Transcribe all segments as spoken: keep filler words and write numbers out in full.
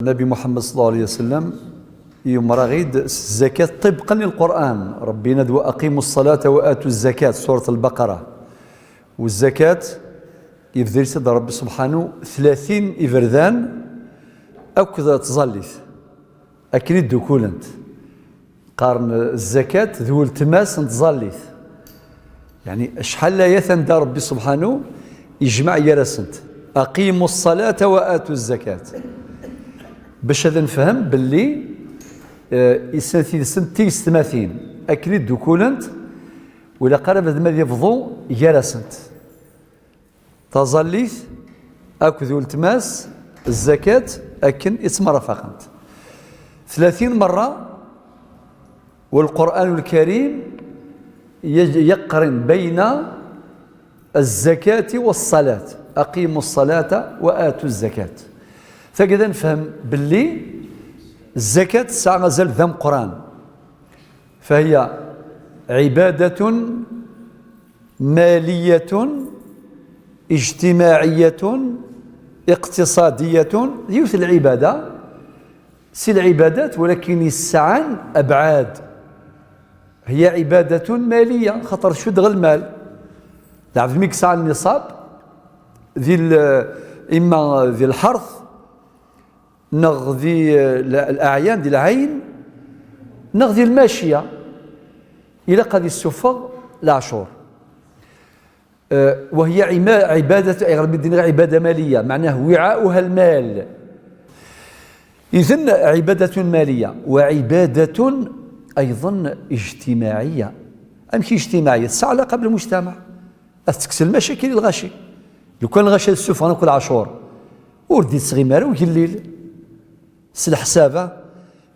Nabi Muḥemmed ṣella Llahu ɛalayhi wa sallam yemmeṛ-aɣ-id s zzakat ṭibqan i Lqur'an. Ṛebbi yenna-d: "Wa aqimu ṣṣalata wa atu zzakat", Surat Lbaqara. U zzakat, yebder-itt-id Ṛebbi subḥanu tlatin iberdan akked tẓallit, akken i ddukulent. Qqaren zzakat d weltma-s n tẓallit. Yeɛni acḥal n layat anda Ṛebbi subḥanu yejmeɛ gar-asent: "Aqimu ṣṣalata wa atu zzakat." Bac ad nefhem belli, eh, i snat yid-sent tiyessetmatin akken i ddukulent, ur ilaq ara bnadem ad yebḍu gar-asent. Taẓallit akked weltma-s, zzakat akken i ttemrafaqent. Tlatin merra, والقرآن الكريم ي-، يقرن بين الزكاة والصلاة، "أقيموا الصلاة وآتوا الزكاة". Tagi ad nefhem belli zzakat tesɛa azal d ameqqran. فهي عبادة مالية اجتماعية اقتصادية، yiwet n lɛibada si lɛibadat, walakin yesɛan abɛad. هي عبادة مالية، xaṭer tcudd ɣer lmal. Lɛebd mi yesɛa nniṣab, di l-, imma di lḥerth, neɣ di, eh, l-, leɛyan, di lɛayen, neɣ di lmacya, ilaq ad yessufeɣ leɛcur. Eh, وهي عما-، عبادة، ayɣer mi d-nniɣ عبادة مالية؟ معناه وعاؤها المال. إذن عبادة مالية وعبادة أيضا اجتماعية. Amek اجتماعية؟ Tesɛa علاقة بالمجتمع. Ad tekkes lmacakil i lɣaci. Lukan lɣaci ad ssufɣen akk leɛcur, ur d-yettɣimi ara ugellil. S leḥsab-a,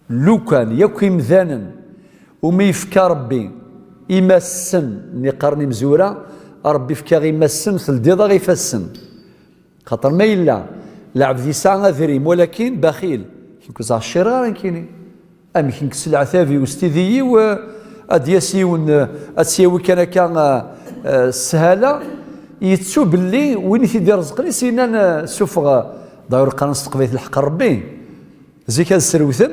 lukan yakk imdanen umi yefka Ṛebbi imassen, mi qqaren imezwura, Ṛebbi yefka imassen, teldiḍ-aɣ ifassen. Xaṭer ma yella lɛebd yesɛa adrim, walakin baxil, ur ttɛecciṛ ara nekkini. Amek nekkes leɛtab-iw s tidi-iw, eh, ad d-yas yiwen, eh, ad tt-yawi kan akka, eh, eh, s sshala, yettu belli win i t-id-irezqen i s-yennan, eh, ssufeɣ, eh, d'ailleurs qqaren s teqbaylit lḥeqq n Ṛebbi. Zik ad srewten,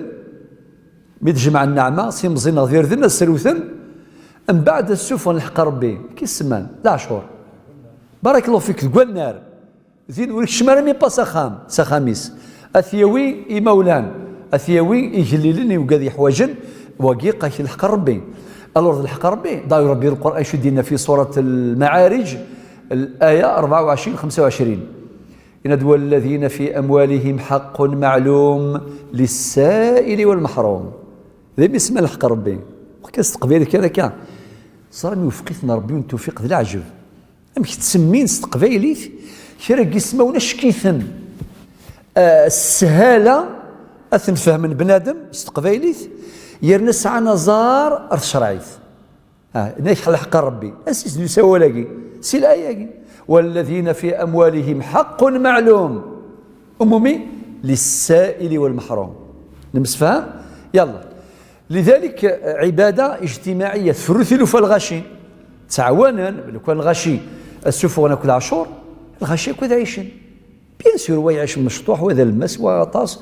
mi d-jemɛen nneɛma, s imẓi neɣ d irden ad srewten, mbeɛd ad ssufɣen lḥeqq n Ṛebbi, ki semman, leɛcur. Barakallahu fik, deg wannar. Din ur ikcem ara mi pas axxam, s axxam-is. Ad t-yawi imawlan, ad t-yawi igellilen i ugad yeḥwaǧen, wagi qak lḥeqq n Ṛebbi. Alors d lḥeqq n Ṛebbi, d'ailleurs Ṛebbi Lqur'an acu d-yenna fi surat Lmaɛarij, l'aya rebɛa u ɛecrin, xemsa u ɛecrin. Yenna-d: "والذين في أموالهم حق معلوم للسائل والمحروم". D ayen isemman lḥeqq n Ṛebbi. Ur kan s teqbaylit kan akka. Ẓer mi iwefeq-iten Ṛebbi n tewfiq d leɛǧeb. Amek ttsemmin s teqbaylit kra n yismawen acek-iten, ah, s sshala ad ten-fehmen bnadem s teqbaylit, yerna sɛan aẓar ar tcerɛit. Ah, nek lḥeqq n Ṛebbi. Ansi i d-yusa wawal-agi? Si laya-agi. "والذين في أموالهم حق معلوم". Umumi, للسائل والمحروم. Nemsefham? Yalla. Lidalik, eh, ɛibada ijtimaɛiyya, tferru tilufa lɣaci. Ttɛawanen, lukan lɣaci ad ssufɣen akk leɛcur, lɣaci akk ad ɛicen. Bien sûr, wa iɛic mecṭuḥ, wa d alemmas, wa aṭas,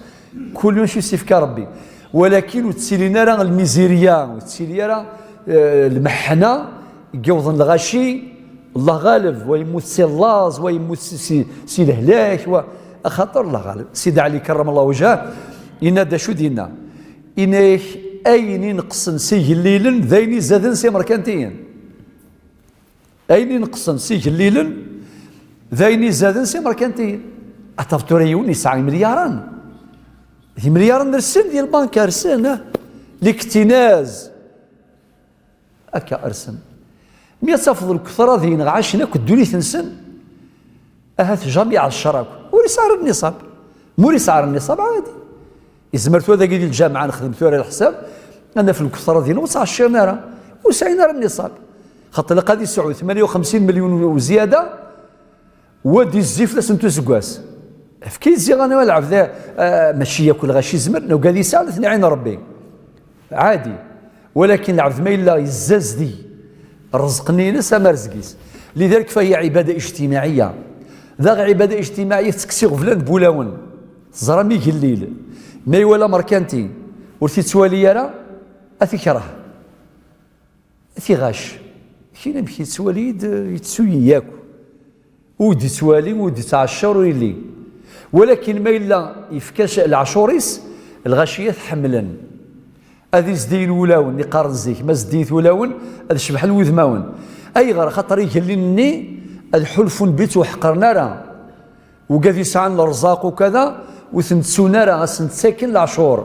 kul yiwen s-yefka Ṛebbi. Walakin ur ttilin ara lmizirya, ur tettili ara, eh, lmeḥna i yewwḍen lɣaci, Allah ɣaleb, wa yemmut si llaẓ, wa yemmut si, si, si lehlak, wa, axaṭer Allah ɣaleb. Sidi Ɛli karramallahu wajhah, yenna-d acu d-yenna. Yenna-ak ayen ineqsen s igellilen d ayen izaden s imerkantiyen. Ayen ineqsen s igellilen d ayen izaden s imerkantiyen. Ad tafeḍ tura yiwen yesɛa imelyaren. D imelyaren rsen di lbanka, rsen, ah. Liktinaz. Akka rsen. Mi ad tafeḍ lketṛa din ɣacen akk ddunit-nsen, ahat jamais ɛecṛa akk. Ur yesɛi ara nniṣab. Ma ur yesɛi ara nniṣab, ɛadi. Yezmer tura dagi di lǧameɛ nexdem tura leḥsab, ad naf lketṛa din ur ttɛecciṛen ara. Ur sɛin ara nniṣab. Xaṭer ilaq ad yesɛu tmanya u xemsin melyun u zzyada, wa d-izzi fell-asen useggas. Efk-iyi-d ziɣ anwa lɛebd, ah, mačči yakk lɣaci zemren, ugad yesɛa ad ten-iɛin Ṛebbi. Ɛadi. Walakin lɛebd ma yella yezzazdig ṛṛezq-nni-ines am rrezg-is. Lidalik fahiya ɛibada ijtimaɛiyya. Daɣ ɛibada ijtimaɛiyya tettekkes iɣeblan n wulawen. Teẓram igellil. Ma iwala amerkanti ur t-ittwali ara, ad t-ikreh, ad t-iɣac. Kien amek yettwali-d, yettu-yi yakk. Ur d-ittwali, ur d-ittɛaccur, ur yelli. Walakin ma yella yefka leɛcur-is, lɣaci ad t-ḥemmlen. Ad izdiyen wulawen, i qqaren zik, ma zdiyit wulawen, ad cebḥen wudmawen. Ayɣer? Xaṭer igellilen-nni ad ḥulfun bi ttwaḥqren ara. Wigad yesɛan lerẓaq ukada, ur ten-ttun ara, ad sen-ttaken leɛcur.